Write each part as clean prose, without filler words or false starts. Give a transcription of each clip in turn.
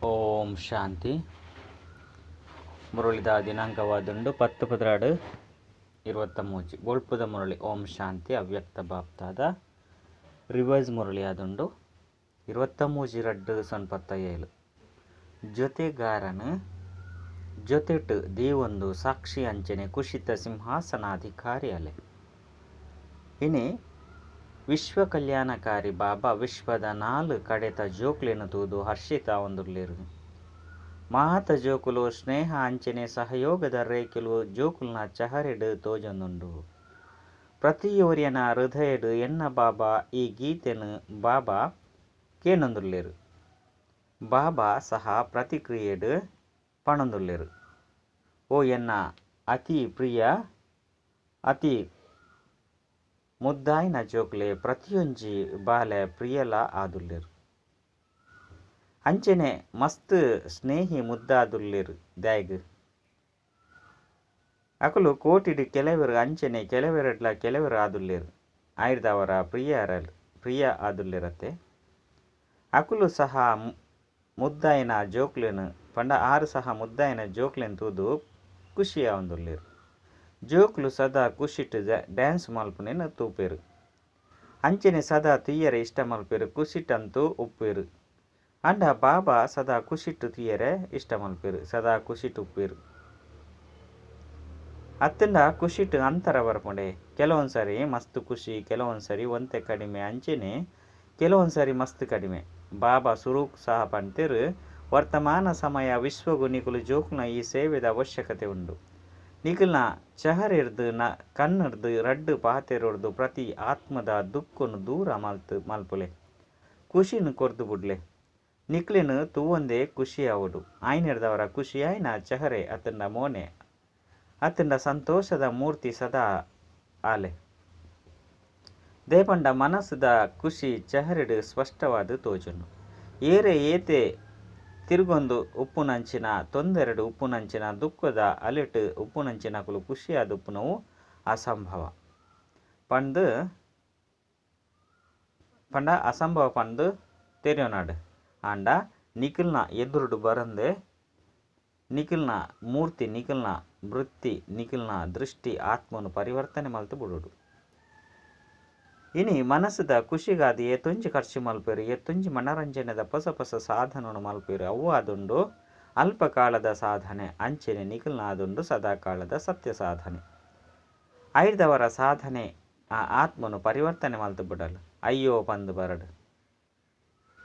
ಓಂ ಶಾಂತಿ. ಮುರಳಿದ ದಿನಾಂಕವಾದುಂಡು 10/12 23. ಬೊಳ್ಪುದ ಮುರಳಿ ಓಂ ಶಾಂತಿ ಅವ್ಯಕ್ತ ಬಾಪ್ತಾದ ರಿವೈಸ್ ಮುರಳಿ ಆದುಂಡು 23 2 27. ಜೊತೆಗಾರನು ಜೊತೆಟ್ ದೇವೊಂದು ಸಾಕ್ಷಿ ಅಂಚನೆ ಕುಶಿತ ಸಿಂಹಾಸನಾಧಿಕಾರಿ ಅಲೆ. ಇನಿ ವಿಶ್ವ ಕಲ್ಯಾಣಕಾರಿ ಬಾಬಾ ವಿಶ್ವದ 4 ಕಡೆತ ಜೋಕ್ಲೆನು ತೂದು ಹರ್ಷಿತ ಒಂದುಲ್ಲೇರು. ಮಾತ ಜೋಕುಲು ಸ್ನೇಹ ಅಂಚನೆ ಸಹಯೋಗದ ರೇಖೆಲು ಜೋಕುಲ್ನ ಚಹರೆಡು ತೋಜೊಂದುಂಡು. ಪ್ರತಿಯೋರ್ಯನ ಹೃದಯಡು ಎನ್ನ ಬಾಬಾ ಈ ಗೀತೆನು ಬಾಬಾ ಕೇನೊಂದುಲ್ಲೇರು. ಬಾಬಾ ಸಹ ಪ್ರತಿಕ್ರಿಯೆಡು ಪಣೊಂದುಲ್ಲೇರು. ಓ ಎನ್ನ ಅತಿ ಪ್ರಿಯ ಅತಿ ಮುದ್ದಾಯಿನ ಜೋಕ್ಲೆ ಪ್ರತಿಯೊಂಜಿ ಬಾಲೆ ಪ್ರಿಯಲ ಆದುಲ್ಲೇರು. ಅಂಚನೆ ಮಸ್ತ್ ಸ್ನೇಹಿ ಮುದ್ದಾದುಲ್ಲೇರು. ದಾಯ್ಗ್ ಅಕುಲು ಕೋಟಿಡು ಕೆಲವರು ಅಂಚನೆ ಕೆಲವರಡ್ಲ ಕೆಲವರು ಆದುಲ್ಲೇರು. ಆಯ್ದವರ ಪ್ರಿಯ ಆದುಲ್ಲೇರತ್ತೆ. ಅಕುಲು ಸಹ ಮುದ್ದಾಯಿನ ಜೋಕ್ಲೆನು ಪಂಡ ಆರು ಸಹ ಮುದ್ದಾಯಿನ ಜೋಕ್ಲೆನ್ ತೂದು ಖುಷಿಯಾವಂದುಲ್ಲೇರು. ಜೋಕ್ಲು ಸದಾ ಖುಷಿಟ್ ಡ್ಯಾನ್ಸ್ ಮಲ್ಪುನೇನು ತೂಪೇರು. ಅಂಚನೆ ಸದಾ ತುಯ್ಯರೆ ಇಷ್ಟ ಮಲ್ಪೇರು, ಖುಷಿಟಂತೂ ಉಪ್ಪೇರು. ಅಂಡ ಬಾಬಾ ಸದಾ ಖುಷಿಟ್ಟು ತುಯ್ಯರೆ ಇಷ್ಟ ಮಲ್ಪೇರು, ಸದಾ ಖುಷಿಟ್ ಉಪ್ಪೇರು. ಅತ್ತಂಡ ಖುಷಿಟ್ ಅಂತರ ಬರ್ಪುಂಡೆ. ಕೆಲವೊಂದು ಸಾರಿ ಮಸ್ತ್ ಖುಷಿ, ಕೆಲವೊಂದು ಸಾರಿ ಒಂತೆ ಕಡಿಮೆ, ಅಂಚನೆ ಕೆಲವೊಂದು ಸಾರಿ ಮಸ್ತ್ ಕಡಿಮೆ. ಬಾಬಾ ಸುರೂಕ್ ಸಹ ಪಂತೇರು ವರ್ತಮಾನ ಸಮಯ ವಿಶ್ವಗು ನಿಕುಲು ಜೋಕ್ನ ಈ ಸೇವೆದ ಅವಶ್ಯಕತೆ ಉಂಡು. ನಿಕಲ್ನ ಚಹರಿರ್ದು ನ ಕಣ್ಣರ್ದು ರಡ್ಡು ಪಾತೆರೊರ್ದು ಪ್ರತಿ ಆತ್ಮದ ದುಃಖನು ದೂರ ಮಲ್ಪುಲೆ, ಖುಷಿನು ಕೊರ್ದು ಬುಡ್ಲೆ. ನಿಕ್ಲೆನು ತೂವಂದೇ ಖುಷಿ ಆವಡು. ಆಯ್ನಿರ್ದವರ ಖುಷಿಯಾಯ್ನ ಚಹರೆ ಅತಂಡ ಮೋನೆ ಅತಂಡ ಸಂತೋಷದ ಮೂರ್ತಿ ಸದಾ ಆಲೆ. ದೇಪಂಡ ಮನಸ್ಸುದ ಖುಷಿ ಚಹರೆಡು ಸ್ಪಷ್ಟವಾದ ತೋಜುನು. ಏರೆ ಏತೆ ತಿರುಗೊಂದು ಉಪ್ಪುನಂಚಿನ ತೊಂದರೆಡು ಉಪ್ಪುನಂಚಿನ ದುಃಖದ ಅಲೆಟು ಉಪ್ಪುನಂಚಿನಕುಲು ಖುಷಿಯಾದ ಉಪ್ಪುನವು ಅಸಂಭವ ಪಂದು ಪಂಡ ಅಸಂಭವ ಪಂದು ತೆರಿಯೋನಾಡು. ಆಂಡ ನಿಖಿಲ್ನ ಎದುರುಡು ಬರಂದೆ ನಿಖಿಲ್ನ ಮೂರ್ತಿ ನಿಖಿಲ್ನ ವೃತ್ತಿ ನಿಖಿಲ್ನ ದೃಷ್ಟಿ ಆತ್ಮನು ಪರಿವರ್ತನೆ ಮಲ್ತು ಬಿಡೋಡು. ಇನಿ ಮನಸ್ಸುದ ಖುಷಿಗಾದ ಏತೊಂಜಿ ಖರ್ಚು ಮಲ್ಪೇರು, ಏತೊಂಜಿ ಮನರಂಜನೆದ ಪೊಸ ಪೊಸ ಸಾಧನನು ಮಲ್ಪೇರು. ಅವು ಆದುಂಡು ಅಲ್ಪಕಾಲದ ಸಾಧನೆ, ಅಂಚನೆ ನಿಖಿಲ್ನ ಆದುಂಡು ಸದಾಕಾಲದ ಸತ್ಯ ಸಾಧನೆ. ಐದವರ ಸಾಧನೆ ಆ ಆತ್ಮನು ಪರಿವರ್ತನೆ ಮಲ್ತು ಬಿಡಲು. ಅಯ್ಯೋ ಪಂದು ಬರಡು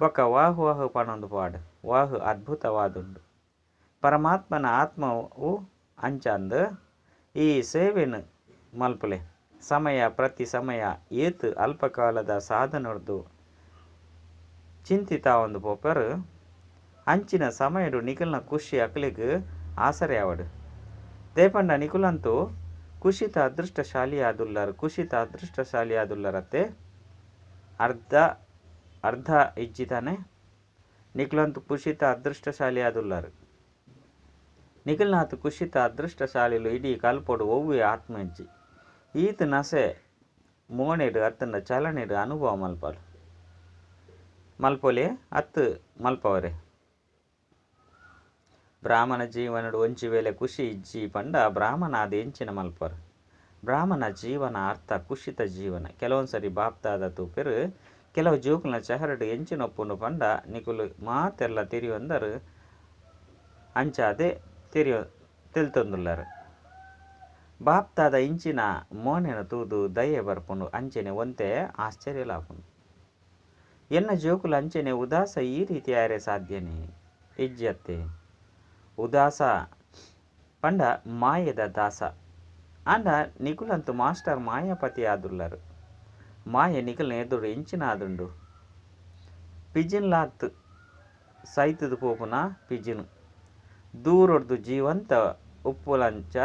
ಬೊಕ್ಕ ವಾಹು ವಾಹು ಪಣೊಂದು ಪಾಡು ವಾಹು ಅದ್ಭುತವಾದುಂಡು. ಪರಮಾತ್ಮನ ಆತ್ಮವು ಅಂಚಂದು ಈ ಸೇವೆನು ಮಲ್ಪುಲೆ. ಸಮಯ ಪ್ರತಿ ಸಮಯ ಏತು ಅಲ್ಪಕಾಲದ ಸಾಧನೊರ್ದು ಚಿಂತಿತ ಒಂದು ಪೋಪರು. ಅಂಚಿನ ಸಮಯಡು ನಿಖಲ್ನ ಖುಷಿ ಅಕಲಿಗೆ ಆಸರೆ ಆವಡು. ದೇಪಂಡ ನಿಖುಲಂತೂ ಕುಶಿತ ಅದೃಷ್ಟಶಾಲಿ ಆದುಲ್ಲರು, ಕುಶಿತ ಅದೃಷ್ಟಶಾಲಿ ಆದುಲ್ಲರತ್ತೆ. ಅರ್ಧ ಅರ್ಧ ಇಜ್ಜಿತಾನೆ ನಿಖುಲಂತೂ ಕುಶಿತ ಅದೃಷ್ಟಶಾಲಿ ಆದುಲ್ಲರು. ನಿಖಲ್ನಾಥ್ ಕುಶಿತ ಅದೃಷ್ಟಶಾಲಿಲು ಇಡೀ ಕಲ್ಪೊಡು ಒವ್ವೆ ಆತ್ಮ ಇಜ್ಜಿ. ಈತ ನಸೆ ಮೋನೆಡು ಅತ್ತಂಡ ಚಲನೆಡು ಅನುಭವ ಮಲ್ಪಲು ಮಲ್ಪೊಲೆ ಅತ್ತು ಮಲ್ಪವರೆ. ಬ್ರಾಹ್ಮಣ ಜೀವನಡು ಒಂಜಿ ವೇಳೆ ಖುಷಿ ಇಜ್ಜಿ ಪಂಡ ಬ್ರಾಹ್ಮಣ ಅದು ಎಂಚಿನ ಮಲ್ಪರು. ಬ್ರಾಹ್ಮಣ ಜೀವನ ಅರ್ಥ ಕುಶಿತ ಜೀವನ. ಕೆಲವೊಂದು ಸರಿ ಬಾಪ್ತಾದ ತೂಪೆರು ಕೆಲವು ಜೋಕುಲ್ನ ಚಹರಡು ಎಂಚಿನೊಪ್ಪುಂಡು ಪಂಡ ನಿಕುಲು ಮಾತೆಲ್ಲ ತೆರಿಯೊಂದರು ಅಂಚಾದೆ ತೆಲ್ತೊಂದುಲ್ಲರು. ಬಾಪ್ತಾದ ಇಂಚಿನ ಮೋನೆನ ತೂದು ದಯೆ ಬರ್ಪುಂಡು, ಅಂಚನೆ ಒಂತೆ ಆಶ್ಚರ್ಯಲಾಪುಂಡು. ಎನ್ನ ಜೋಕುಲು ಅಂಚನೆ ಉದಾಸ ಈ ರೀತಿ ಆರೆ ಸಾಧ್ಯನೇ ಇಜ್ಜತ್ತೆ. ಉದಾಸ ಪಂಡ ಮಾಯದ ದಾಸ. ಅಂಡ ನಿಕುಲಂತು ಮಾಸ್ಟರ್ ಮಾಯಾಪತಿ ಆದುಲ್ಲರು. ಮಾಯೆ ನಿಕಲ್ನ ಎದುರು ಎಂಚಿನ ಆದುಂಡು. ಪಿಜಿನ್ ಲಾತ್ ಸೈತದ ಪೋಪುನ ಪಿಜಿನು ದೂರೊಡ್ದು ಜೀವಂತ ಉಪ್ಪುಲಂಚ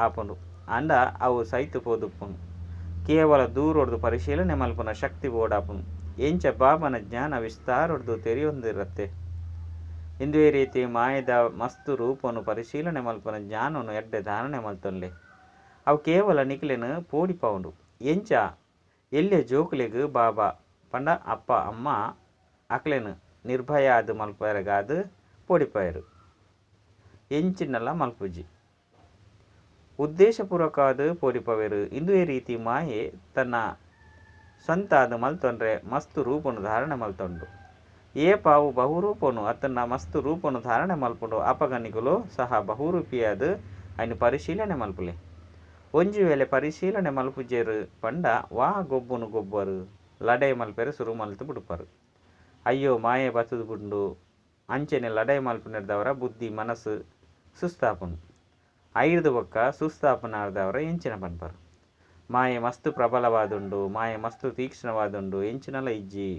ಆಪುಂಡು. ಅಂಡ ಅವು ಸೈತು ಪೋದುಪ್ಪುನು. ಕೇವಲ ದೂರೊಡ್ದು ಪರಿಶೀಲನೆ ಮಲ್ಪುನ ಶಕ್ತಿ ಬೋಡಾಪುನು. ಎಂಚ ಬಾಬನ ಜ್ಞಾನ ವಿಸ್ತಾರೊಡ್ದು ತೆರೆಯೊಂದಿರತ್ತೆ. ಇಂದುವೇ ರೀತಿ ಮಾಯದ ಮಸ್ತು ರೂಪನು ಪರಿಶೀಲನೆ ಮಲ್ಪುನ ಜ್ಞಾನನು ಎಡ್ಡೆ ಧಾರಣೆ ಮಲ್ತೊನ್ಲೆ. ಅವು ಕೇವಲ ನಿಕ್ಲೆನು ಪೋಡಿಪೌಂಡು. ಎಂಚ ಎಲ್ಲೆ ಜೋಕುಲೆಗ್ ಬಾಬಾ ಪಂಡ ಅಪ್ಪ ಅಮ್ಮ ಅಕ್ಲೆನು ನಿರ್ಭಯ ಆದ್ ಮಲ್ಪರೆಗಾದ್ ಪೋಡಿಪಾಯರು ಎಂಚಿನಲ ಮಲ್ಪುಜಿ ಉದ್ದೇಶಪೂರ್ವಕವಾದ ಪೋಡಿಪವೇರು. ಇಂದುವೇ ರೀತಿ ಮಾಯೆ ತನ್ನ ಸ್ವಂತಾದ ಮಲ್ತೊಂಡ್ರೆ ಮಸ್ತು ರೂಪನು ಧಾರಣೆ ಮಲ್ತೊಂಡು ಏ ಪಾವು ಬಹುರೂಪನು ಅತನ ಮಸ್ತು ರೂಪನು ಧಾರಣೆ ಮಲ್ಪುಂಡು. ಅಪಗನಿಕುಲು ಸಹ ಬಹುರೂಪಿಯಾದ ಅಯ್ನ ಪರಿಶೀಲನೆ ಮಲ್ಪುಲೆ. ಒಂಜಿ ವೇಳೆ ಪರಿಶೀಲನೆ ಮಲ್ಪುಜೇರು ಪಂಡ ವಾ ಗೊಬ್ಬುನು ಗೊಬ್ಬರು ಲಡೈ ಮಲ್ಪೆರೆ ಸುರು ಮಲ್ತು ಬಿಡುಪರು. ಅಯ್ಯೋ ಮಾಯೆ ಬತ್ತದು ಬುಂಡು ಅಂಚೆನೆ ಲಡೈ ಮಲ್ಪುನೆರ್ದವರ ಬುದ್ಧಿ ಮನಸ್ಸು ಸುಸ್ತಾಪುಂಡು. ಐರ್ದು ಬೊಕ್ಕ ಸುಸ್ತಾಪುನಾರ್ದವರ ಎಂಚಿನ ಪನ್ಪರು. ಮಾಯೆ ಮಸ್ತು ಪ್ರಬಲವಾದುಂಡು, ಮಾಯೆ ಮಸ್ತು ತೀಕ್ಷ್ಣವಾದುಂಡು, ಎಂಚಿನಲ ಇಜ್ಜಿ.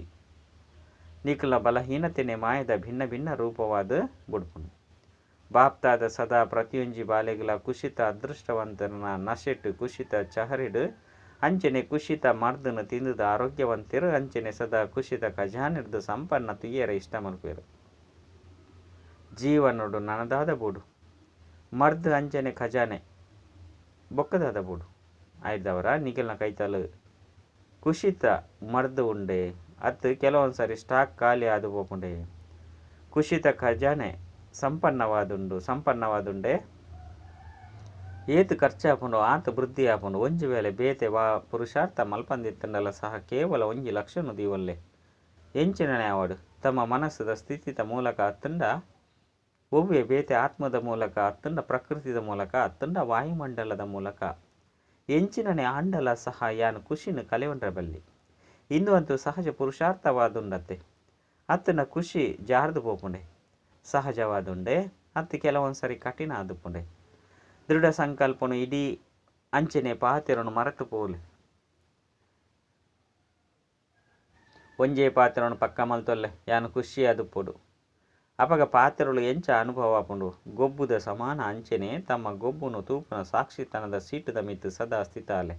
ನಿಕುಲ ಬಲಹೀನತೆನೆ ಮಾಯದ ಭಿನ್ನ ಭಿನ್ನ ರೂಪವಾದ ಬುಡ್ಪುಂಡು. ಬಾಪ್ತಾದ ಸದಾ ಪ್ರತಿಯೊಂಜಿ ಬಾಲೆಗಳ ಕುಶಿತ ಅದೃಷ್ಟವಂತರನ ನಶೆಟ್ ಕುಶಿತ ಚಹರಿಡು ಅಂಚನೆ ಕುಶಿತ ಮರ್ದನ ತಿಂದುದ ಆರೋಗ್ಯವಂತರು ಅಂಚನೆ ಸದಾ ಕುಶಿತ ಖಜಾನಿರ್ದು ಸಂಪನ್ನ ತುಯ್ಯರ ಇಷ್ಟ ಮಲ್ಪೇರು. ಜೀವನೋಡು ನನದಾದ ಬೋಡು ಮರ್ದು ಅಂಚನೆ ಖಜಾನೆ ಬೊಕ್ಕದಾದ ಬೋಡು ಆಯ್ದವರ ನಿಖಲ್ನ ಕೈತಲು ಕುಶಿತ ಮರ್ದು ಉಂಡೆ ಅತ್ತು ಕೆಲವೊಂದು ಸಾರಿ ಸ್ಟಾಕ್ ಖಾಲಿ ಆದು ಪೋಪುಂಡೆ. ಕುಶಿತ ಖಜಾನೆ ಸಂಪನ್ನವಾದುಂಡು ಸಂಪನ್ನವಾದುಂಡೆ ಏತು ಖರ್ಚಾಪುಂಡು ಆತ ವೃದ್ಧಿ ಆಪುಂಡು. ಒಂಜಿ ವೇಳೆ ಬೇತೆ ವಾ ಪುರುಷಾರ್ಥ ಮಲ್ಪಂದಿತ್ತಂಡಲ ಸಹ ಕೇವಲ 1 ಲಕ್ಷನು ದೀವಲ್ಲೆ ಎಂಚಿನನೆ ಆವಡು ತಮ್ಮ ಮನಸ್ಸದ ಸ್ಥಿತಿತ ಮೂಲಕ ಅತ್ತಂಡ ಒವ್ವೆ ಬೇತೆ ಆತ್ಮದ ಮೂಲಕ ಅತ್ತಂಡ ಪ್ರಕೃತಿದ ಮೂಲಕ ಅತ್ತಂಡ ವಾಯುಮಂಡಲದ ಮೂಲಕ ಎಂಚಿನನೆ ಆಂಡಲ ಸಹ ಯಾನು ಖುಷಿನ ಕಲೆವಂಡ್ರ ಬಲ್ಲಿ. ಇಂದು ಅಂತೂ ಸಹಜ ಪುರುಷಾರ್ಥವಾದುಂಡತ್ತೆ ಅತ್ತನ ಖುಷಿ ಜಾರ್ದು ಪೋಪುಂಡೆ ಸಹಜವಾದುಂಡೆ ಅತ್ತು ಕೆಲವೊಂದು ಸರಿ ಕಠಿಣ ಆದುಪುಂಡೆ. ದೃಢ ಸಂಕಲ್ಪನು ಇಡೀ ಅಂಚನೆ ಪಾತೆರನು ಮರೆತು ಪೋಲಿ. ಒಂಜೇ ಪಾತ್ರನು ಪಕ್ಕ ಮಲ್ತೊಲ್ಲೆ ಯಾನು ಖುಷಿ ಆದುಪ್ಪೊಡು. ಅಪಗ ಪಾತ್ರಳು ಎಂಚ ಅನುಭವ ಆಪುಂಡು. ಗೊಬ್ಬುದ ಸಮಾನ ಅಂಚನೆ ತಮ್ಮ ಗೊಬ್ಬುನು ತೂಪುನ ಸಾಕ್ಷಿತನದ ಸೀಟುದ ಮಿತ್ತು ಸದಾ ಸ್ಥಿತಾಲೆ.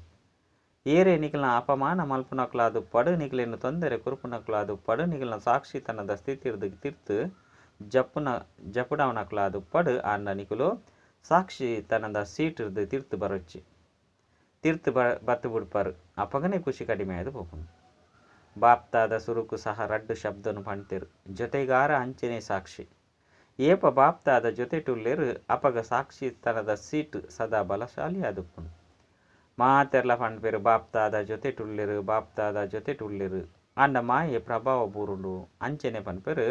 ಏರೇ ನಿಖಲ್ನ ಅಪಮಾನ ಮಲ್ಪುನಕ್ಲಾದು ಪಡು ನಿಖಲೆನ್ನು ತೊಂದರೆ ಕುರುಪುನಕ್ಲಾದು ಪಡು ನಿಖಲ್ನ ಸಾಕ್ಷಿತನದ ಸ್ಥಿತಿರ್ದು ತಿರ್ತು ಜಪ್ಪುನ ಜಪುಡವನಕ್ಲಾದು ಪಡು ಆಂಡ ನಿಕುಲು ಸಾಕ್ಷಿತನದ ಸೀಟಿರ್ದು ತಿರ್ತು ಬರೊಚ್ಚಿ ತಿರ್ತು ಬತ್ತು ಬಿಡ್ಪಾರು. ಅಪಗನೆ ಖುಷಿ ಕಡಿಮೆ ಆಯ್ದು ಪೋಪುಂಡು. ಬಾಪ್ತಾದ ಸುರುಕು ಸಹ ರಡ್ಡು ಶಬ್ದನು ಪಣ್ತೇರು ಜೊತೆಗಾರ ಅಂಚನೆ ಸಾಕ್ಷಿ. ಏಪ ಬಾಪ್ತಾದ ಜೊತೆಟುಲ್ಲೇರು ಅಪಗ ಸಾಕ್ಷಿತನದ ಸೀಟು ಸದಾ ಬಲಶಾಲಿ ಆದುಪ್ಪುಂಡು. ಮಾತೆರ್ಲ ಪಣ್ಪೇರು ಬಾಪ್ತಾದ ಜೊತೆಟುಲ್ಲೇರು ಬಾಪ್ತಾದ ಜೊತೆಟುಲ್ಲೇರು ಅಂಡ ಮಾಯೆ ಪ್ರಭಾವ ಬೂರುಂಡು. ಅಂಚನೆ ಪನ್ಪೇರು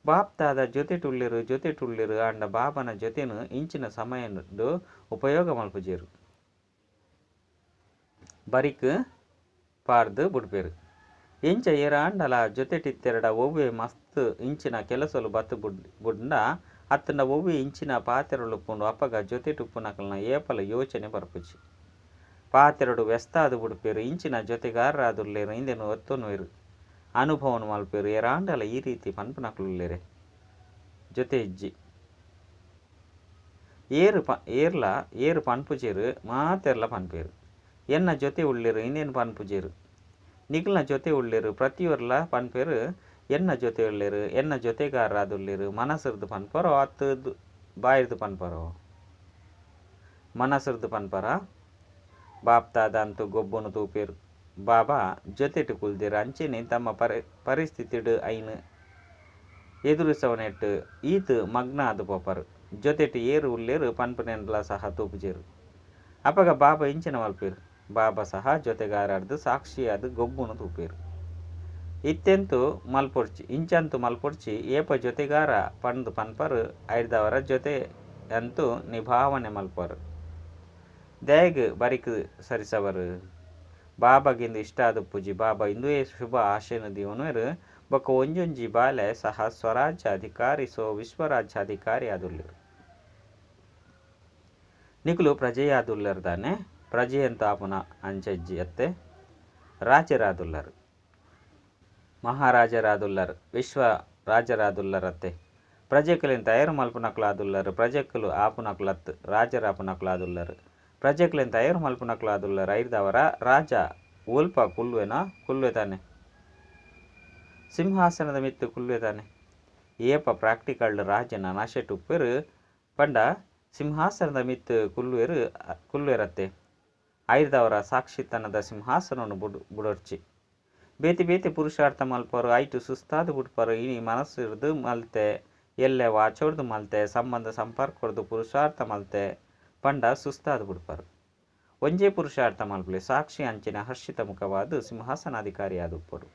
ಬಾಪ್ತಾದ ಜೊತೆಟುಲ್ಲೇರು ಜೊತೆಟುಲ್ಲೇರು ಅಂಡ ಬಾಬನ ಜೊತೆನು ಇಂಚಿನ ಸಮಯಡು ಉಪಯೋಗ ಮಲ್ಪುಜೇರು ಬರಿಕ್ ಪಾರ್ದು ಬುಡ್ಪೇರು. ಎಂಚ ಏರಾಂಡಲ ಜೊತೆಟಿತ್ತೆರಡ ಒವ್ವೆ ಮಸ್ತ್ ಇಂಚಿನ ಕೆಲಸಲು ಬತ್ತು ಬುಡ್ಂಡ ಅತ್ತಂಡ ಒವ್ವೆ ಇಂಚಿನ ಪಾತೆರಳುಪ್ಪುಂಡು. ಅಪಗ ಜೊತೆಟುಪ್ಪುನಕಲ್ನ ಏಪಲ ಯೋಚನೆ ಬರ್ಪುಜಿ. ಪಾತೆರಡು ವ್ಯಸ್ತಾದು ಬುಡ್ಪೇರು ಇಂಚಿನ ಜೊತೆಗಾರರಾದುಲ್ಲೇರು ಇಂದೆನು ಒತ್ತೊನ್ವೇರು ಅನುಭವನು ಮಲ್ಪೇರು. ಏರಾಂಡಲ ಈ ರೀತಿ ಪನ್ಪುನಕಲುಲ್ಲೇರೆ ಜೊತೆ ಇಜ್ಜಿ ಏರು ಏರ್ಲ ಏರು ಪನ್ಪುಜೇರು ಮಾತೆರ್ಲ ಪನ್ಪೇರು. ಎನ್ನ ಜೊತೆ ಉಳ್ಳೇರು ಇಂದೇನು ಪನ್ಪುಜೇರು. ನಿಖಲ್ನ ಜೊತೆ ಉಳ್ಳೇರು ಪ್ರತಿಯೊರ್ಲ ಪನ್ಪೇರು ಎನ್ನ ಜೊತೆ ಉಳ್ಳೇರು ಎನ್ನ ಜೊತೆಗಾರರಾದುಲ್ಲೇರು. ಮನಸ್ಸಿರ್ದು ಪನ್ಪರೋ ಅತ್ತು ಬಾಯಿರ್ದು ಪನ್ಪರೋ ಮನಸ್ಸಿರ್ದು ಪನ್ಪರ. ಬಾಪ್ತಾದ ಅಂತೂ ಗೊಬ್ಬನು ತೂಪೇರು. ಬಾಬಾ ಜೊತೆಟು ಕುಲ್ದಿರು ಅಂಚೆನೆ ತಮ್ಮ ಪರಿಸ್ಥಿತಿಡು ಐನು ಎದುರಿಸವನೆಟ್ಟು ಈತು ಮಗ್ನ ಆದು ಪೋಪರು. ಜೊತೆಟು ಏರು ಉಳ್ಳೇರು ಪನ್ಪನೆಂಡ್ಲ ಸಹ ತೂಪುಜೇರು. ಅಪಗ ಬಾಬಾ ಇಂಚಿನ ಮಲ್ಪೇರು. ಬಾಬಾ ಸಹ ಜೊತೆಗಾರರ್ದು ಸಾಕ್ಷಿಯಾದ ಗೊಬ್ಬುನು ತೂಪೇರು. ಇತ್ತೆಂತು ಮಲ್ಪೊಡ್ಚಿ ಇಂಚಂತು ಮಲ್ಪೊಡ್ಚಿ ಏಪ ಜೊತೆಗಾರ ಪಂದು ಪನ್ಪರು ಐರ್ದವರ ಜೊತೆ ಅಂತೂ ನಿಭಾವನೆ ಮಲ್ಪರು. ದಯಗ್ ಬರಿಕ್ ಸರಿಸವರು. ಬಾಬಾಗಿಂದು ಇಷ್ಟ ಆದ ಪೂಜಿ ಬಾಬಾ ಇಂದುವೇ ಶುಭ ಆಶೆನು ದೀವನುವೆರು. ಬೊಕ್ಕ ಒಂಜೊಂಜಿ ಬಾಲೆ ಸಹ ಸ್ವರಾಜ್ಯ ಅಧಿಕಾರಿ ಸೋ ವಿಶ್ವರಾಜ್ಯಾಧಿಕಾರಿ ಆದುಲ್ಲೇರು. ನಿಕುಲು ಪ್ರಜೆಯಾದುಲ್ಲರು ತಾನೆ ಪ್ರಜೆಯಂತ ಆಪುನ ಅಂಚಜ್ಜಿ ಅತ್ತೆ ರಾಜರಾದುಲ್ಲರು ಮಹಾರಾಜರಾದುಲ್ಲರು ವಿಶ್ವ ರಾಜರಾದುಲ್ಲರತ್ತೆ. ಪ್ರಜೆಕುಲಿನ ತಯಾರು ಮಲ್ಪುನಕ್ಲಾದುಲ್ಲರು ಪ್ರಜೆಕುಲು ಆಪುನಕ್ಲತ್ ರಾಜರಾಪುನಕ್ಲಾದುಲ್ಲರು ಪ್ರಜೆಕುಲಿನ ತಯಾರು ಮಲ್ಪುನಕ್ಲಾದುಲ್ಲರು. ಐರ್ದವರ ರಾಜ ಒಲ್ಪ ಕುಲ್ವೆನ ಕುಲ್ವೆ ತಾನೆ ಸಿಂಹಾಸನದ ಮಿತ್ತು ಕುಲ್ವೆ ತಾನೆ. ಏಪ ಪ್ರಾಕ್ಟಿಕಲ್ ರಾಜನ ನಶೆಟುಪ್ಪೆರು ಪಂಡ ಸಿಂಹಾಸನದ ಮಿತ್ತು ಕುಲ್ವೆರು ಕುಲ್ವೆರತ್ತೆ. ಐರ್ದವರ ಸಾಕ್ಷಿತನದ ಸಿಂಹಾಸನವನ್ನು ಬುಡೊಡ್ಚಿ ಬೇತೆ ಬೇತೆ ಪುರುಷಾರ್ಥ ಮಲ್ಪರು ಐಟು ಸುಸ್ತಾದ ಬುಡ್ಪರು. ಇನಿ ಮನಸ್ಸಿರ್ದು ಮಲ್ತೆ ಎಲ್ಲೆ ವಾಚೋಡ್ದು ಮಲ್ತೆ ಸಂಬಂಧ ಸಂಪರ್ಕೊಡ್ದು ಪುರುಷಾರ್ಥ ಮಲ್ತೆ ಪಂಡ ಸುಸ್ತಾದ ಬಿಡ್ಪಾರು. ಒಂಜೇ ಪುರುಷಾರ್ಥ ಮಲ್ಪಲೆ ಸಾಕ್ಷಿ ಅಂಚಿನ ಹರ್ಷಿತ ಮುಖವಾದ ಸಿಂಹಾಸನಾಧಿಕಾರಿಯಾದುಪ್ಪಡು.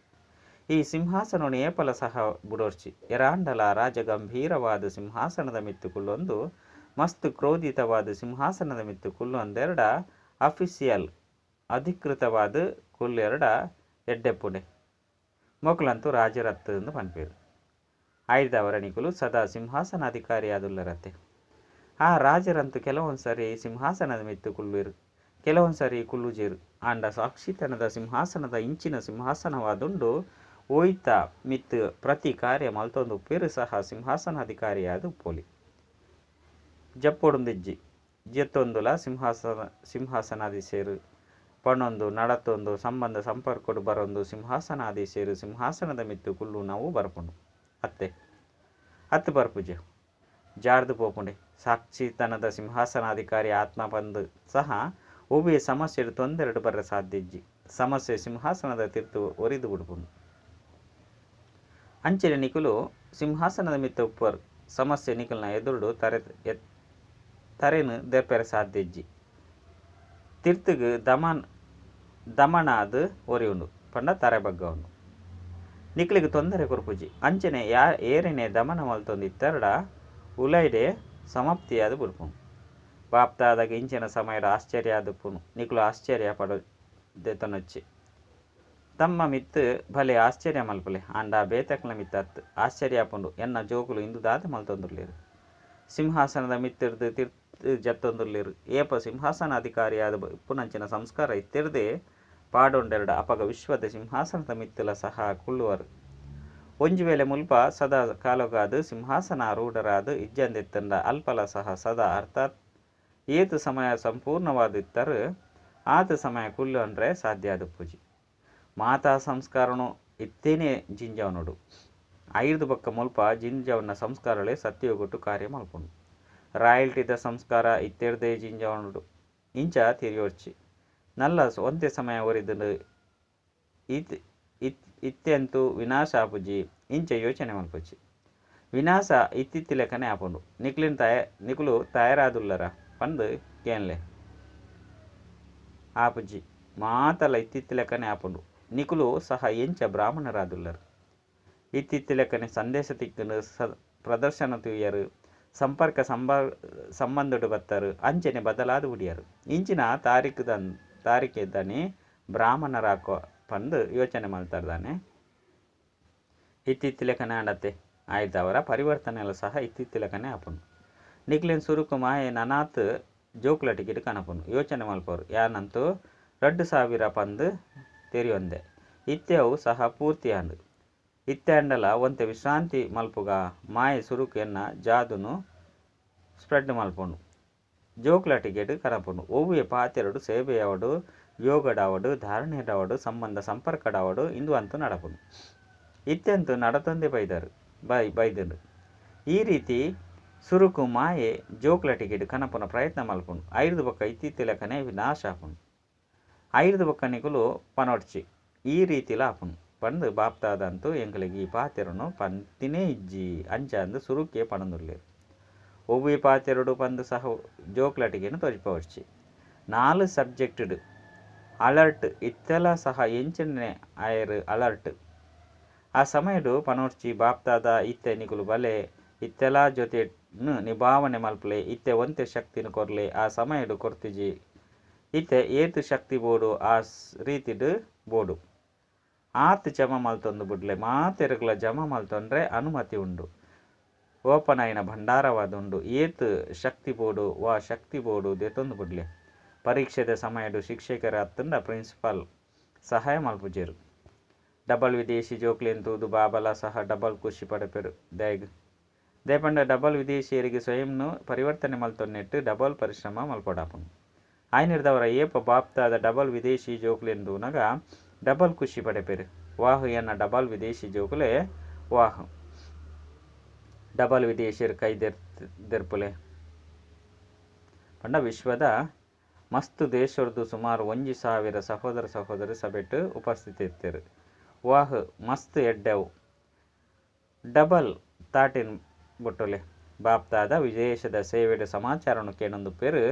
ಈ ಸಿಂಹಾಸನವನ್ನು ಏಪಲ ಸಹ ಬುಡೋರ್ಚಿ ಎರಾಂಡಲ ರಾಜಗಂಭೀರವಾದ ಸಿಂಹಾಸನದ ಮಿತ್ತು ಕುಲ್ಲೊಂದು ಮಸ್ತ್ ಕ್ರೋಧಿತವಾದ ಸಿಂಹಾಸನದ ಮಿತ್ತು ಕುಲ್ಲೊಂದೆರಡ ಅಫಿಸಿಯಲ್ ಅಧಿಕೃತವಾದ ಕುಲ್ಲೆರಡ ಎಡ್ಡೆಪ್ಪುಡೆ ಮೊಕಲಂತೂ ರಾಜರತ್ತು ಎಂದು ಪನ್ಪೇರು. ಆಯ್ದವರ ನಿಕುಲು ಸದಾ ಸಿಂಹಾಸನಾಧಿಕಾರಿಯಾದುಲ್ಲರತ್ತೆ. ಆ ರಾಜರಂತೂ ಕೆಲವೊಂದು ಸರಿ ಸಿಂಹಾಸನದ ಮಿತ್ತು ಕುಲ್ಲುರು, ಕೆಲವೊಂದು ಸರಿ ಕುಲ್ಲುಜೇರು. ಆಂಡ ಸಾಕ್ಷಿತನದ ಸಿಂಹಾಸನದ ಇಂಚಿನ ಸಿಂಹಾಸನವಾದುಂಡು ಓಯ್ತ ಮಿತ್ತು ಪ್ರತಿ ಕಾರ್ಯ ಮಲ್ತೊಂದು ಪೇರು ಸಹ ಸಿಂಹಾಸನಾಧಿಕಾರಿಯಾದ ಪೋಲಿ ಜಪ್ಪೊಡುಂದಿಜ್ಜಿ ಜೆತ್ತೊಂದುಲ ಸಿಂಹಾಸನಾಧೀಶರು ಪಣೊಂದು ನಡತೊಂದು ಸಂಬಂಧ ಸಂಪರ್ಕೊಡು ಬರೊಂದು ಸಿಂಹಾಸನಾಧೀಶರು ಸಿಂಹಾಸನದ ಮಿತ್ತು ಕುಲ್ಲು ನಾವು ಬರ್ಪುಂಡು ಅತ್ತೆ ಅತ್ತು ಬರ್ಪುಜೆ ಜಾರ್ದು ಪೋಪುಂಡೆ. ಸಾಕ್ಷಿತನದ ಸಿಂಹಾಸನಾಧಿಕಾರಿ ಆತ್ಮ ಬಂದು ಸಹ ಒಬ್ಬೇ ಸಮಸ್ಯೆ ತೊಂದರೆಡು ಬರ ಸಾಧ್ಯ ಇಜ್ಜಿ. ಸಮಸ್ಯೆ ಸಿಂಹಾಸನದ ತೀರ್ತು ಒರಿದು ಬಿಡ್ಪುಂಡು. ಅಂಚಿನ ನಿಕುಲು ಸಿಂಹಾಸನದ ಮಿತ್ತ ಉಪ್ಪರು ಸಮಸ್ಯೆ ನಿಕುಲ್ನ ಎದುರುಡು ತರೆನು ದೆರ್ಪೆರೆ ಸಾಧ್ಯ ಇಜ್ಜಿ. ತೀರ್ತುಗು ದಮನ ಅದು ಒರಿಯುಂಡು ಪಂಡ ತರೆ ಬಗ್ಗ ಉಂಡು. ನಿಕ್ಲಿಗೆ ತೊಂದರೆ ಕೊರ್ಪುಜಿ. ಅಂಚನೆ ಏರನೆ ದಮನ ಮಲ್ತೊಂದು ಇತ್ತೆರಡ ಉಲೈಡೆ ಸಮಾಪ್ತಿಯಾದ ಬುಡ್ಪುಂಡು. ಬಾಪ್ತಾದಾಗ ಇಂಚಿನ ಸಮಯದ ಆಶ್ಚರ್ಯ ಆದಪ್ಪುನು ನಿಕ್ಲು ಆಶ್ಚರ್ಯ ಪಡೋ ದೆತನೊಚ್ಚಿ ತಮ್ಮ ಮಿತ್ತು ಭಲೆ ಆಶ್ಚರ್ಯ ಮಲ್ಪಲೆ ಆಂಡ ಬೇತಕ್ಲ ಮಿತ್ತ ಆಶ್ಚರ್ಯ ಪುಂಡು ಎನ್ನ ಜೋಕುಲು ಇಂದು ದಾದ ಮಲ್ತೊಂದುರ್ಲೇರು ಸಿಂಹಾಸನದ ಮಿತ್ತಿರ್ದು ತಿರ್ತು ಜತ್ತೊಂದುರ್ಲೇರು ಏಪ ಸಿಂಹಾಸನ ಅಧಿಕಾರಿಯಾದ ಪುನಂಚಿನ ಸಂಸ್ಕಾರ ಇತ್ತಿರ್ದೆ ಪಾಡೊಂಡೆರಡು ಅಪಗ ವಿಶ್ವದ ಸಿಂಹಾಸನದ ಮಿತ್ತಲ ಸಹ ಕುಳ್ಳುವರು. ಒಂಜಿ ವೇಳೆ ಮುಲ್ಪ ಸದಾ ಕಾಲಗಾದು ಸಿಂಹಾಸನ ರೂಢರಾದ ಇಜ್ಜಂದೆತ್ತಂಡ ಅಲ್ಪಲ ಸಹ ಸದಾ ಅರ್ಥಾತ್ ಏತು ಸಮಯ ಸಂಪೂರ್ಣವಾದಿತ್ತರು ಆತ ಸಮಯ ಕುಲ್ಲು ಅಂದರೆ ಸಾಧ್ಯ ಆದ ಪೂಜೆ. ಮಾತಾ ಸಂಸ್ಕಾರನು ಇತ್ತೇನೆ ಜಿಂಜವನುಡು ಐದು ಬಕ್ಕ ಮುಲ್ಪ ಜಿಂಜವನ ಸಂಸ್ಕಾರಗಳೇ ಸತ್ಯಗೊಟ್ಟು ಕಾರ್ಯ ಮಲ್ಪುಂಡು. ರಾಯಲ್ಟಿದ ಸಂಸ್ಕಾರ ಇತ್ತೆರ್ದೇ ಜಿಂಜವನುಡು ಇಂಚ ತಿರಿಯೋರ್ಚಿ ನಲ್ಲ ಒಂದೇ ಸಮಯ ಒರಿದು ಇತ್ ಇತ್ಯಂತೂ ವಿನಾಶ ಆಪುಜಿ ಇಂಚ ಯೋಚನೆ ಮಲ್ಪುಜಿ. ವಿನಾಶ ಇತ್ತಿತ್ತಿಲೆಕ್ಕನೆ ಆಪುಂಡು. ನಿಕ್ಲಿನ ನಿಕುಲು ತಯಾರಾದುಲ್ಲರ ಪಂದು ಕೇನ್ಲೆ ಆಪುಜಿ ಮಾತಲ ಇತ್ತಿತ್ತಿಲೆಕ್ಕನೆ ಆಪುಂಡು. ನಿಕುಲು ಸಹ ಎಂಚ ಬ್ರಾಹ್ಮಣರಾದುಲ್ಲರು ಇತ್ತಿತ್ತಿಲೆಕ್ಕನೆ ಸಂದೇಶ ತಿಕ್ಕನು ಪ್ರದರ್ಶನ ತೂಯರು ಸಂಪರ್ಕ ಸಂಬಂಧಡು ಬತ್ತರು ಅಂಚನೆ ಬದಲಾದ ಉಡಿಯರು ಇಂಚಿನ ತಾರೀಖಿದ್ದಾನೆ ಬ್ರಾಹ್ಮಣರಾಕೋ ಪಂದು ಯೋಚನೆ ಮಾಡ್ತಾರ್ದಾನೆ. ಇತ್ತಿತ್ತಿಲೆಕ್ಕನೆ ಆಡತ್ತೆ ಆಯ್ತವರ ಪರಿವರ್ತನೆಲ್ಲ ಸಹ ಇತ್ತಿತ್ತಿಲೆಕ್ಕನೆ ಆಪುಂಡು. ನಿಕ್ಲಿನ್ ಸುರುಕು ಮಾಯೆ ನನಾತ್ ಜೋಕ್ಲ ಟಿಕೆಟ್ ಕನಪುಂಡು ಯೋಚನೆ ಮಲ್ಪರು ಯಾನಂತೂ 2000 ಪಂದು ತೆರಿಯೊಂದೆ ಇತ್ಯವು ಸಹ ಪೂರ್ತಿ ಆಂಡು ಇತ್ಯಾಂಡಲ ಒಂತೆ ವಿಶ್ರಾಂತಿ ಮಲ್ಪುಗ ಮಾಯೆ ಸುರುಕು ಎನ್ನ ಜಾದುನು ಸ್ಪ್ರೆಡ್ ಮಲ್ಪುಂಡು ಜೋಕ್ಲ ಟಿಕೆಟ್ ಕನಪುಂಡು. ಒವ್ವೆ ಪಾತೆರಡು ಸೇವೆಯವಡು ಯೋಗಡಾವಡು ಧಾರಣೆಡಾವಡು ಸಂಬಂಧ ಸಂಪರ್ಕಡಾವಡು ಇಂದು ಅಂತೂ ನಡಪುಂಡು. ಇತ್ಯಂತೂ ನಡತೊಂದೇ ಬೈದರು ಬೈದರು. ಈ ರೀತಿ ಸುರುಕು ಮಾಯೆ ಜೋಕ್ಲ ಟಿಕೆಟ್ ಕನಪುನ ಪ್ರಯತ್ನ ಮಲ್ಪುಂಡು. ಐದು ಬೊಕ್ಕ ಇತ್ತಿತ್ತಿಲೆಕ್ಕನೆ ವಿನಾಶ ಆಪುಂಡು. ಐದು ಬೊಕ್ಕ ನಿಕುಲು ಪನೊಡ್ಚಿ ಈ ರೀತಿಲ ಆಪುಂಡು ಪಂದು ಬಾಪ್ತಾದಂತೂ ಎಂಕಲಿಗೆ ಈ ಪಾತೆರನು ಪಂತಿನೇ ಇಜ್ಜಿ ಅಂಚ ಅಂದು ಸುರುಕೆ ಪಣಂದುಲ್ಲೇರು. ಒವ್ವೆ ಪಾತೆರಡು ಪಂದು ಸಹ ಜೋಕ್ಲಟಿಗೆನು ತೋಜಿಪವರ್ಚಿ 4 ಸಬ್ಜೆಕ್ಟೆಡ್ ಅಲರ್ಟ್ ಇತ್ತೆಲ ಸಹ ಎಂಚನೆ ಆಯರು ಅಲರ್ಟ್ ಆ ಸಮಯಡು ಪನೋರ್ಚಿ ಬಾಪ್ತಾದ ಇತ್ತೆ ನಿಕುಲು ಬಲೆ ಇತ್ತೆಲ ಜೊತೆ ನಿಭಾವನೆ ಮಲ್ಪಲೆ ಇತ್ತೆ ಒಂತೆ ಶಕ್ತಿನ ಕೊರ್ಲೆ ಆ ಸಮಯಡು ಕೊರ್ತಿಜಿ ಇತ್ತೆ ಏತು ಶಕ್ತಿ ಬೋಡು ಆ ರೀತಿಡು ಬೋಡು ಆತು ಜಮ ಮಲ್ತೊಂದು ಬುಡ್ಲೆ ಮಾತೆರುಗಳ ಜಮ ಮಲ್ತೊಂಡ್ರೆ ಅನುಮತಿ ಉಂಡು ಓಪನ್ ಆಯಿನ ಭಂಡಾರವಾದುಂಡು ಏತು ಶಕ್ತಿ ಬೋಡು ವಾ ಶಕ್ತಿ ಬೋಡು ದೆತೊಂದು ಬುಡ್ಲೆ. ಪರೀಕ್ಷೆದ ಸಮಯಡು ಶಿಕ್ಷಕರ ಅತ್ತಂಡ ಪ್ರಿನ್ಸಿಪಾಲ್ ಸಹಾಯ ಮಲ್ಪುಜೇರು. ಡಬಲ್ ವಿದೇಶಿ ಜೋಕ್ಲೆನ್ ತೂದು ಬಾಬಲ ಸಹ ಡಬಲ್ ಖುಷಿ ಪಡಪೆರು ದಯಗ್ ದೇಪಂಡ ಡಬಲ್ ವಿದೇಶಿಯರಿಗೆ ಸ್ವಯಂನು ಪರಿವರ್ತನೆ ಮಲ್ತೊನ್ನೆಟ್ಟು ಡಬಲ್ ಪರಿಶ್ರಮ ಮಲ್ಪೊಡಾಪುಂಡು. ಆಯ್ನಿರ್ದವರ ಏಪ ಬಾಪ್ತಾದ ಡಬಲ್ ವಿದೇಶಿ ಜೋಕ್ಲೆನ್ ತೂನಗ ಡಬಲ್ ಖುಷಿ ಪಡೆಪೆರು. ವಾಹು ಎನ್ನ ಡಬಲ್ ವಿದೇಶಿ ಜೋಕುಲೆ ವಾಹು ಡಬಲ್ ವಿದೇಶಿಯರು ಕೈ ದೆರ್ಪುಲೆ ಪಂಡ ವಿಶ್ವದ ಮಸ್ತ್ ದೇಶರ್ದು ಸುಮಾರು 1000 ಸಹೋದರ ಸಹೋದರಿ ಸಭೆಟ್ಟು ಉಪಸ್ಥಿತಿ ಇರ್ತಾರೆ. ವಾಹ್ ಮಸ್ತ್ ಎಡ್ಡೆವು ಡಬಲ್ ತಾಟಿನ ಬೊಟ್ಟೊಲೆ. ಬಾಪ್ತಾದ ವಿದೇಶದ ಸೇವೆಡ್ ಸಮಾಚಾರನು ಕೇನೊಂದುಪ್ಪೆರ್,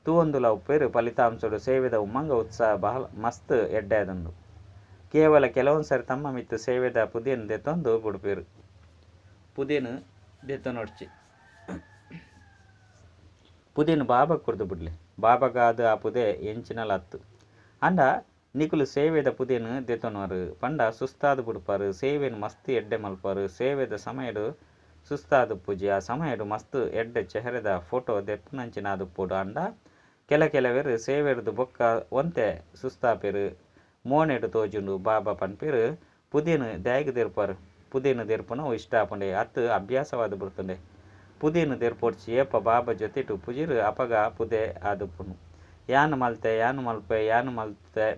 ತೂವೊಂದುಲ ಉಪ್ಪೆರ್. ಫಲಿತಾಂಶಡ್ ಸೇವೆದ ಉಮ್ಮಂಗ ಉತ್ಸಾಹ ಬಹಳ ಮಸ್ತ್ ಎಡ್ಡೆ ಆದುಂಡು. ಕೇವಲ ಕೆಲವೊಂದು ಸರಿ ತಮ್ಮ ಮಿತ್ತ್ ಸೇವೆದ ಪುದೆನ್ ದೆತ್ತೊಂದು ಬುಡ್ಪೆರ್. ಪುದೆನ್ ದೆತ್ತೊನೊಡ್ಚಿ. ಪುದೆನ್ ಬಾಬಾ ಕೊರ್ದು ಬುಡ್ಲೆ. ಬಾಬಾಗಾದ್ ಆ ಪುದೆ ಎಂಚಿನಲ ಅತ್ತು. ಅಂಡ ನಿಕುಲು ಸೇವೆದ ಪುದೆನ್ ದೆತ್ತೊನರು ಪಂಡ ಸುಸ್ತಾದ್ ಬುಡ್ಪಾರು. ಸೇವೆನ್ ಮಸ್ತ್ ಎಡ್ಡೆ ಮಲ್ಪಾರು. ಸೇವೆದ ಸಮಯಡ್ ಸುಸ್ತಾದ್ ಪೂಜೆ. ಆ ಸಮಯಡ್ ಮಸ್ತ್ ಎಡ್ಡೆ ಚೆಹರೆದ ಫೋಟೋ ದೆಪ್ಪುನಂಚಿನಾದ್ ಪೋಡು. ಅಂಡ ಕೆಲವೆರ್ ಸೇವೆರ್ದು ಬೊಕ್ಕ ಒಂತೆ ಸುಸ್ತಾಪೆರು. ಮೋನೆಡ್ ತೋಜುಂಡು. ಬಾಬಾ ಪನ್ಪೆರು ಪುದೆನ್ ದಾಯೆಗ್ ದೆರ್ಪರು. ಪುದೆನ್ ದೆರ್ಪುನವು ಇಷ್ಟ ಆಪುಂಡೆ ಅತ್ತು ಅಭ್ಯಾಸವಾದ್ ಬುಡ್ತುಂಡೆ. ಪುದೆನ್ ದೆರ್ಪೊಡ್ಚಿ. ಏಪ ಬಾಬಾ ಜೊತೆಟ್ ಪೂಜಿರು ಅಪಗ ಪುದೆ ಆದುಪ್ಪುನು. ಯಾನ್ ಮಲ್ತೆ, ಯಾನ್ ಮಲ್ಪೆ, ಯಾನ್ ಮಲ್ತೆ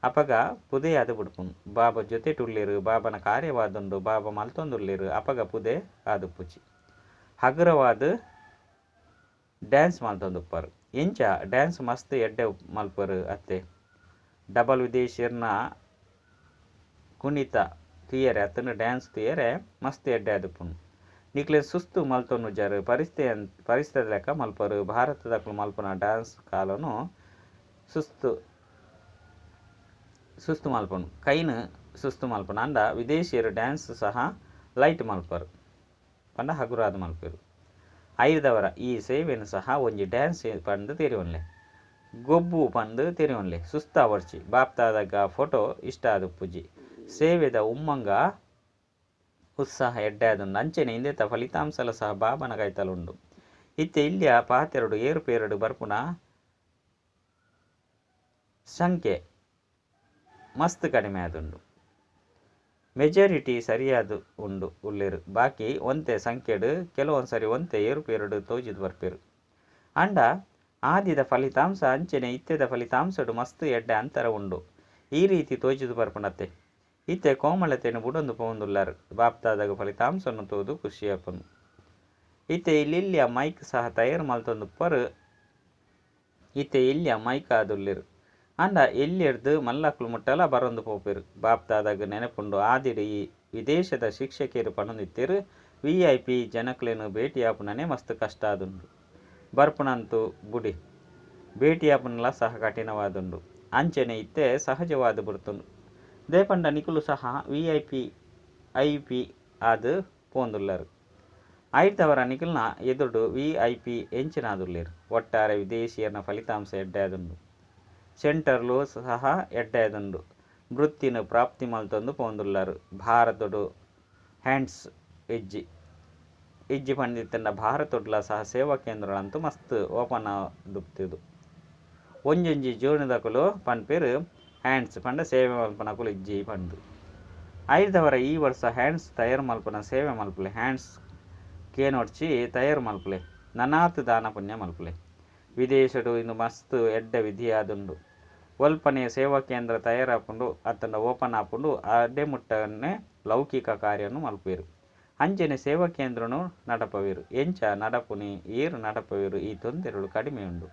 ಅಪಗ ಪುದೆಯಾದ್ ಬುಡ್ಪುನು. ಬಾಬಾ ಜೊತೆಟ್ ಉಲ್ಲೆರು, ಬಾಬನ ಕಾರ್ಯವಾದುಂಡು, ಬಾಬಾ ಮಲ್ತೊಂದುಲ್ಲೆರು ಅಪಗ ಪುದೆ ಆದುಪ್ಪುಜಿ. ಹಗುರವಾದ್ ಡ್ಯಾನ್ಸ್ ಮಲ್ತೊಂದುಪ್ಪಾರು. ಇಂಚ ಡ್ಯಾನ್ಸ್ ಮಸ್ತ್ ಎಡ್ಡೆ ಮಲ್ಪರು ಅತ್ತೆ. ಡಬಲ್ ವಿದೇಶಿಯರ್ನ ಕುಣಿತ ತುಯೆರೆ ಅತ್ತಂಡ ಡ್ಯಾನ್ಸ್ ತುಯೆರೆ ಮಸ್ತ್ ಎಡ್ಡೆ ಆದುಪ್ಪುನು. ನಿಕ್ಲೆ ಸುಸ್ತು ಮಲ್ತೊನುಜಾರು. ಪರಿಸ್ಥಿತಿ ಲೆಕ್ಕ ಮಲ್ಪರು. ಭಾರತದಕುಲು ಮಲ್ಪುನ ಡ್ಯಾನ್ಸ್ ಕಾಲನು ಸುಸ್ತು ಸುಸ್ತು ಮಲ್ಪನು. ಕೈನ್ ಸುಸ್ತು ಮಲ್ಪನು. ಅಂಡ ವಿದೇಶಿಯರು ಡ್ಯಾನ್ಸ್ ಸಹ ಲೈಟ್ ಮಲ್ಪರು ಪಂಡ ಹಗುರಾದ್ ಮಲ್ಪರು. ಐದವರ ಈ ಸೇವೆನ್ ಸಹ ಒಂಜಿ ಡ್ಯಾನ್ಸ್ ಪಂದ್ ತೆರಿಯೊನ್ಲೆ. ಗೊಬ್ಬು ಪಂದ್ ತೆರಿಯೊನ್ಲೆ. ಸುಸ್ತಾವೊಡ್ಚಿ. ಬಾಪ್ತಾದಗ ಫೋಟೋ ಇಷ್ಟ ಆದುಪ್ಪುಜಿ. ಸೇವೆದ ಉಮ್ಮಂಗ ಉತ್ಸಾಹ ಎಡ್ಡೆ ಆದುಂಡು. ಅಂಚೆನೆ ಇಂದೆತ ಫಲಿತಾಂಶಲ ಸಹ ಬಾಬನ ಕೈತಲುಂಡು. ಇತ್ತೆ ಇಲ್ಲಿಯ ಪಾತೆರಡು ಏರುಪೇರುಡು ಬರ್ಪುನ ಸಂಖ್ಯೆ ಮಸ್ತ್ ಕಡಿಮೆ ಆದುಂಡು. ಮೆಜಾರಿಟಿ ಸರಿಯಾದ ಉಂಡು ಉಲ್ಲೆರು. ಬಾಕಿ ಒಂತೆ ಸಂಖ್ಯೆಡ್ ಕೆಲವೊಂದು ಸರಿ ಒಂತೆ ಏರುಪೇರುಡು ತೋಜಿದ್ ಬರ್ಪೆರು. ಅಂಡ ಆದಿದ ಫಲಿತಾಂಶ ಅಂಚೆನೆ ಇತ್ತೆದ ಫಲಿತಾಂಶಡು ಮಸ್ತ್ ಎಡ್ಡೆ ಅಂತರ ಉಂಡು. ಈ ರೀತಿ ತೋಜಿದ್ ಬರ್ಪುನತ್ತೆ. ಇತ್ತೆ ಕೋಮಲತೆನ್ ಬುಡೊಂದು ಪೋವೊಂದುಲ್ಲಾರ್. ಬಾಪ್ತಾದಗ ಫಲಿತಾಂಶನು ತೂದು ಖುಷಿಯಾಪುನು. ಇತ್ತೆ ಇಲ್ಲಿಲ್ಲಿಯ ಮೈಕ್ ಸಹ ತಯಾರು ಮಲ್ತೊಂದುಪ್ಪರು. ಇತ್ತೆ ಇಲ್ಲಿಯ ಮೈಕ್ ಆದುಲ್ಲೆರು. ಅಂಡ ಎಲ್ಲಿರ್ದು ಮಲ್ಲಕ್ಲು ಮುಟ್ಟಲ ಬರೊಂದು ಪೋಪೆರು. ಬಾಪ್ತಾದಗ ನೆನಪುಂಡು ಆದಿಡ್ ಈ ವಿದೇಶದ ಶಿಕ್ಷಕಿಯರು ಪನೊಂದಿತ್ತೆರು ವಿಐಪಿ ಜನಕ್ಲೆನ್ ಭೇಟಿಯಾಪುನನೆ ಮಸ್ತ್ ಕಷ್ಟ ಆದುಂಡು. ಬರ್ಪುನಂತು ಬುಡಿ ಭೇಟಿಯಾಪುನಲ ಸಹ ಕಠಿಣವಾದುಂಡು. ಅಂಚೆನೆ ಇತ್ತೆ ಸಹಜವಾದ ಬುಡ್ತುಂಡು. ದೇಪಂಡ ನಿಕುಲು ಸಹ ವಿಐಪಿ ಐಪಿ ಆದ್ ಪೋಂದುಲ್ಲರು. ಐದವರ ನಿಕುಲ್ನ ಎದುರುಡು ವಿಐಪಿ ಎಂಚಿನಾದುಲ್ಲೆರು. ಒಟ್ಟಾರೆ ವಿದೇಶಿಯರ್ನ ಫಲಿತಾಂಶ ಎಡ್ಡೆ ಆದುಂಡು. ಸೆಂಟರ್ಲು ಸಹ ಎಡ್ಡೆ ಆದುಂಡು. ವೃತ್ತಿನ ಪ್ರಾಪ್ತಿ ಮಲ್ತೊಂದು ಪೋಂದುಲ್ಲಾರು. ಭಾರತಡು ಹ್ಯಾಂಡ್ಸ್ ಇಜ್ಜಿ. ಇಜ್ಜಿ ಪಂಡಿತ್ತಂಡ ಭಾರತಡ್ಲ ಸಹ ಸೇವಾ ಕೇಂದ್ರಗಳಂತೂ ಮಸ್ತ್ ಓಪನ್ ಆದುಪ್ತಿದು. ಒಂಜೊಂಜಿ ಜೋನಿದಕುಲು ಪನ್ಪೆರು ಹ್ಯಾಂಡ್ಸ್ ಪಂಡ ಸೇವೆ ಮಲ್ಪನಕುಲು ಇಜ್ಜಿ ಪಂದು. ಐದವರ ಈ ವರ್ಷ ಹ್ಯಾಂಡ್ಸ್ ತಯಾರು ಮಲ್ಪನ ಸೇವೆ ಮಲ್ಪಲೆ. ಹ್ಯಾಂಡ್ಸ್ ಕೇನೊಡ್ಚಿ ತಯಾರು ಮಲ್ಪಲೆ. ನನಾತ್ ದಾನ ಪುಣ್ಯ ಮಲ್ಪಲೆ. ವಿದೇಶಡು ಇಂದು ಮಸ್ತ್ ಎಡ್ಡೆ ವಿಧಿಯಾದುಂಡು. ಒಲ್ಪನೆ ಸೇವಾ ಕೇಂದ್ರ ತಯಾರಾಪುಂಡು ಅತ್ತಂಡ ಓಪನ್ ಆಪುಂಡು ಅಡೆ ಮುಟ್ಟನೆ ಲೌಕಿಕ ಕಾರ್ಯನು ಮಲ್ಪುವೆರು. ಅಂಚೆನೆ ಸೇವಾ ಕೇಂದ್ರನು ನಡಪವೆರು. ಎಂಚ ನಡಪುನಿ ಏರು ನಡಪವೆರು ಈ ತೊಂದರೆಗಳು ಕಡಿಮೆ ಉಂಡು.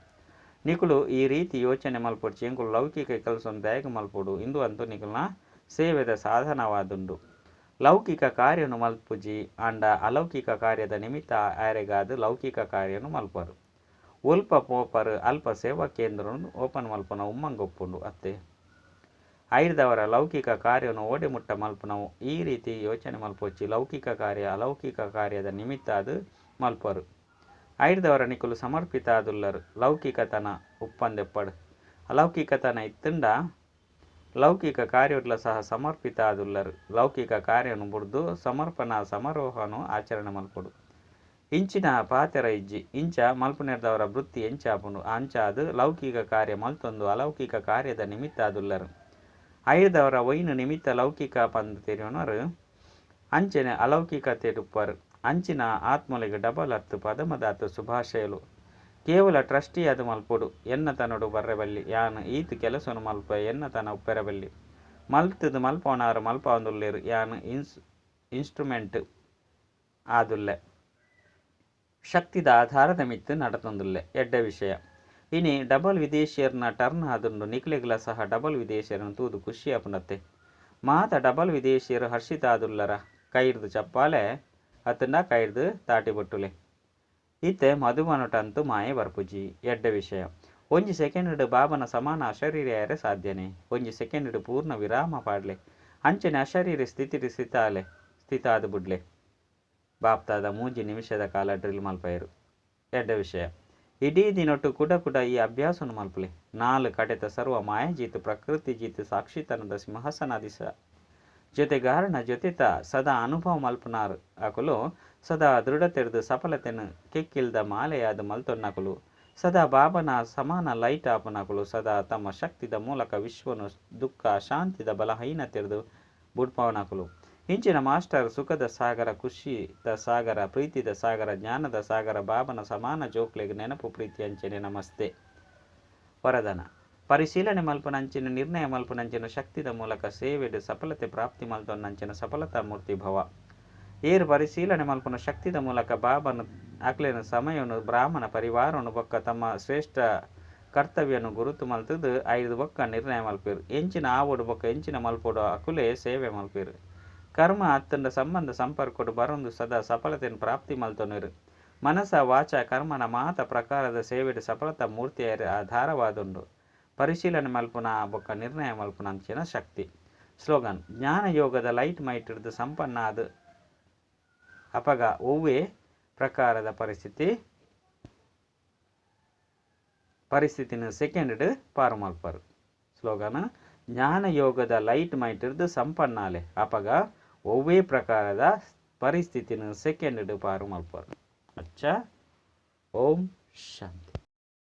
ನಿಕುಲು ಈ ರೀತಿ ಯೋಚನೆ ಮಲ್ಪೊಡ್ಚಿ. ಎಂಕುಲು ಲೌಕಿಕ ಕೆಲಸ ದಾಯೆಗ್ ಮಲ್ಪೊಡು ಇಂದು ಅಂತೂ ನಿಕುಲ್ನ ಸೇವೆದ ಸಾಧನವಾದುಂಡು. ಲೌಕಿಕ ಕಾರ್ಯನು ಮಲ್ಪುಜಿ ಅಂಡ ಅಲೌಕಿಕ ಕಾರ್ಯದ ನಿಮಿತ್ತ ಆರೆಗಾದ್ ಲೌಕಿಕ ಕಾರ್ಯನು ಮಲ್ಪರು. ಒಲ್ಪ ಪೋಪರು ಅಲ್ಪ ಸೇವಾ ಕೇಂದ್ರನು ಓಪನ್ ಮಲ್ಪುನ ಉಮ್ಮಂಗೊಪ್ಪುಂಡು ಅತ್ತೆ. ಐದವರ ಲೌಕಿಕ ಕಾರ್ಯನು ಓಡೆ ಮುಟ್ಟ ಮಲ್ಪುನವು ಈ ರೀತಿ ಯೋಚನೆ ಮಲ್ಪೊಡ್ಚಿ. ಲೌಕಿಕ ಕಾರ್ಯ ಅಲೌಕಿಕ ಕಾರ್ಯದ ನಿಮಿತ್ತ ಅದು ಮಲ್ಪರು. ಐದವರ ನಿಕುಲು ಸಮರ್ಪಿತ ಆದುಲ್ಲರು. ಲೌಕಿಕತನ ಉಪ್ಪಂದೆಪ್ಪಡು. ಅಲೌಕಿಕತನ ಇತ್ತಂಡ ಲೌಕಿಕ ಕಾರ್ಯಡ್ಲ ಸಹ ಸಮರ್ಪಿತ ಆದುಲ್ಲರು. ಲೌಕಿಕ ಕಾರ್ಯನು ಬುಡ್ದು ಸಮರ್ಪಣಾ ಸಮಾರೋಹನು ಆಚರಣೆ ಮಲ್ಪೊಡು. ಇಂಚಿನ ಪಾತೆರ ಇಜ್ಜಿ. ಇಂಚ ಮಲ್ಪುನೆರ್ದವರ ವೃತ್ತಿ ಎಂಚಾಪುಂಡು. ಅಂಚಾದ್ ಲೌಕಿಕ ಕಾರ್ಯ ಮಲ್ತೊಂದು ಅಲೌಕಿಕ ಕಾರ್ಯದ ನಿಮಿತ್ತ ಆದುಲ್ಲರು. ಐದವರ ಒಯ್ನು ನಿಮಿತ್ತ ಲೌಕಿಕ ಪಂದ್ ತೆರಿಯೊನರು. ಅಂಚೆನೆ ಅಲೌಕಿಕತೆಡುಪ್ಪರು. ಅಂಚಿನ ಆತ್ಮಲೆಗ್ ಡಬಲ್ ಅತ್ತು ಪದಮದಾತ್ ಶುಭಾಶಯಲು. ಕೇವಲ ಟ್ರಸ್ಟಿಯಾದ್ ಮಲ್ಪೊಡು. ಎನ್ನ ತನಡು ಬರ್ರೆ ಬಲ್ಲಿ. ಯಾನ್ ಈತ್ ಕೆಲಸನು ಮಲ್ಪೆ ಎನ್ನ ತನ ಉಪ್ಪೆರೆ ಬಲ್ಲಿ. ಮಲ್ತದು ಮಲ್ಪವನಾರು ಮಲ್ಪವಂದುಲ್ಲೆರು. ಯಾನ್ ಇನ್ಸ್ಟ್ರುಮೆಂಟ್ ಆದುಲ್ಲೆ. ಶಕ್ತಿದ ಆಧಾರದ ಮಿತ್ತ್ ನಡತೊಂದುಲ್ಲೆ. ಎಡ್ಡೆ ವಿಷಯ. ಇನಿ ಡಬಲ್ ವಿದೇಶಿಯರ್ನ ಟರ್ನ್ ಆದುಂಡು. ನಿಕ್ಲೆಗ್ಲ ಸಹ ಡಬಲ್ ವಿದೇಶಿಯರ್ನ ತೂದು ಖುಷಿಯಾಪುಂಡತ್ತೆ. ಮಾತ ಡಬಲ್ ವಿದೇಶಿಯರು ಹರ್ಷಿತ ಆದುಲ್ಲರ. ಕೈರ್ದ್ ಚಪ್ಪಾಲೆ ಅತ್ತಂಡ ಕೈರ್ದು ತಾಟಿ ಬೊಟ್ಟುಲೆ. ಇತ್ತೆ ಮಧುಬನಟಂತೂ ಮಾಯೆ ಬರ್ಪುಜಿ. ಎಡ್ಡೆ ವಿಷಯ. ಒಂಜಿ ಸೆಕೆಂಡ್ ಬಾಬನ ಸಮಾನ ಅಶರೀರ ಸಾಧ್ಯನೆ. ಒಂಜಿ ಸೆಕೆಂಡ್ ಪೂರ್ಣ ವಿರಾಮ ಪಾಡ್ಲೆ. ಅಂಚನೆ ಅಶರೀರ ಸ್ಥಿತಿ ಸ್ಥಿತಾಲೆ ಸ್ಥಿತಾದ ಬುಡ್ಲೆ. ಬಾಪ್ತಾದ 3 ನಿಮಿಷದ ಕಾಲ ಡ್ರಿಲ್ ಮಲ್ಪಯರು. ಎಡ್ಡೆ ವಿಷಯ. ಇಡೀ ದಿನೊಟ್ಟು ಕುಡ ಕುಡ ಈ ಅಭ್ಯಾಸನು ಮಲ್ಪಲೆ. 4 ಕಡೆತ ಸರ್ವ ಮಾಯಜೀತು ಪ್ರಕೃತಿ ಜೀತು ಸಾಕ್ಷಿತನದ ಸಿಂಹಾಸನಾದಿಸ ಜೊತೆಗಾರನ ಜೊತೆತ ಸದಾ ಅನುಭವ ಮಲ್ಪನಾರ್ ಅಕುಲು ಸದಾ ದೃಢತೆರ್ದು ಸಫಲತೆನು ಕೆಕ್ಕಿಲ್ದ ಮಾಲೆಯಾದ ಮಲ್ತೊನ್ನಕುಲು ಸದಾ ಬಾಬನ ಸಮಾನ ಲೈಟ್ ಆಪನಕುಲು ಸದಾ ತಮ್ಮ ಶಕ್ತಿದ ಮೂಲಕ ವಿಶ್ವನು ದುಃಖ ಶಾಂತಿದ ಬಲಹೀನತೆರ್ದು ಬುಡ್ಪವನಕುಲು. ಇಂಚಿನ ಮಾಸ್ಟರ್ ಸುಖದ ಸಾಗರ, ಖುಷಿದ ಸಾಗರ, ಪ್ರೀತಿದ ಸಾಗರ, ಜ್ಞಾನದ ಸಾಗರ ಬಾಬನ ಸಮಾನ ಜೋಕ್ಲೆಗ್ ನೆನಪು ಪ್ರೀತಿ ಅಂಚನೆ ನಮಸ್ತೆ. ವರದಾನ. ಪರಿಶೀಲನೆ ಮಲ್ಪನಂಚಿನ ನಿರ್ಣಯ ಮಲ್ಪನಂಚಿನ ಶಕ್ತಿದ ಮೂಲಕ ಸೇವೆಡು ಸಫಲತೆ ಪ್ರಾಪ್ತಿ ಮಲ್ತೊನ್ನಂಚಿನ ಸಫಲತಾ ಮೂರ್ತಿ ಭವ. ಏರು ಪರಿಶೀಲನೆ ಮಲ್ಪನ ಶಕ್ತಿದ ಮೂಲಕ ಬಾಬನ ಅಕ್ಲೆನ ಸಮಯನು ಬ್ರಾಹ್ಮಣ ಪರಿವಾರನು ಬೊಕ್ಕ ತಮ್ಮ ಶ್ರೇಷ್ಠ ಕರ್ತವ್ಯನು ಗುರುತು ಮಲ್ತದು ಐದು ಬೊಕ್ಕ ನಿರ್ಣಯ ಮಲ್ಪೇರು. ಎಂಚಿನ ಆವೋಡು ಬೊಕ್ಕ ಎಂಚಿನ ಮಲ್ಪೋಡು ಅಕುಲೇ ಸೇವೆ ಮಲ್ಪೇರು. ಕರ್ಮ ಅತ್ತಂಡ ಸಂಬಂಧ ಸಂಪರ್ಕಡು ಬರೊಂದು ಸದಾ ಸಫಲತೆಯನ್ನು ಪ್ರಾಪ್ತಿ ಮಲ್ತೊನರು. ಮನಸ ವಾಚ ಕರ್ಮನ ಮಾತ ಪ್ರಕಾರದ ಸೇವೆಡು ಸಫಲತಾ ಮೂರ್ತಿಯ ಆಧಾರವಾದುಂಡು. ಪರಿಶೀಲನೆ ಮಲ್ಪುನ ಬೊಕ್ಕ ನಿರ್ಣಯ ಮಲ್ಪುನ ಅಂಚಿನ ಶಕ್ತಿ. ಸ್ಲೋಗನ್: ಜ್ಞಾನ ಯೋಗದ ಲೈಟ್ ಮೈಟ್ ಸಂಪನ್ನ ಆದ ಅಪಗ ಒವ್ವೇ ಪ್ರಕಾರದ ಪರಿಸ್ಥಿತಿನ ಸೆಕೆಂಡ್ ಪಾರು ಮಲ್ಪರು. ಸ್ಲೋಗನ್: ಜ್ಞಾನ ಯೋಗದ ಲೈಟ್ ಮೈಟ್ ಸಂಪನ್ನಾಲೆ ಅಪಗ ಒವ್ವೇ ಪ್ರಕಾರದ ಪರಿಸ್ಥಿತಿನ ಸೆಕೆಂಡ್ ಪಾರು ಮಲ್ಪರು. ಅಚ್ಚಾ, ಓಂ ಶಾಂತಿ.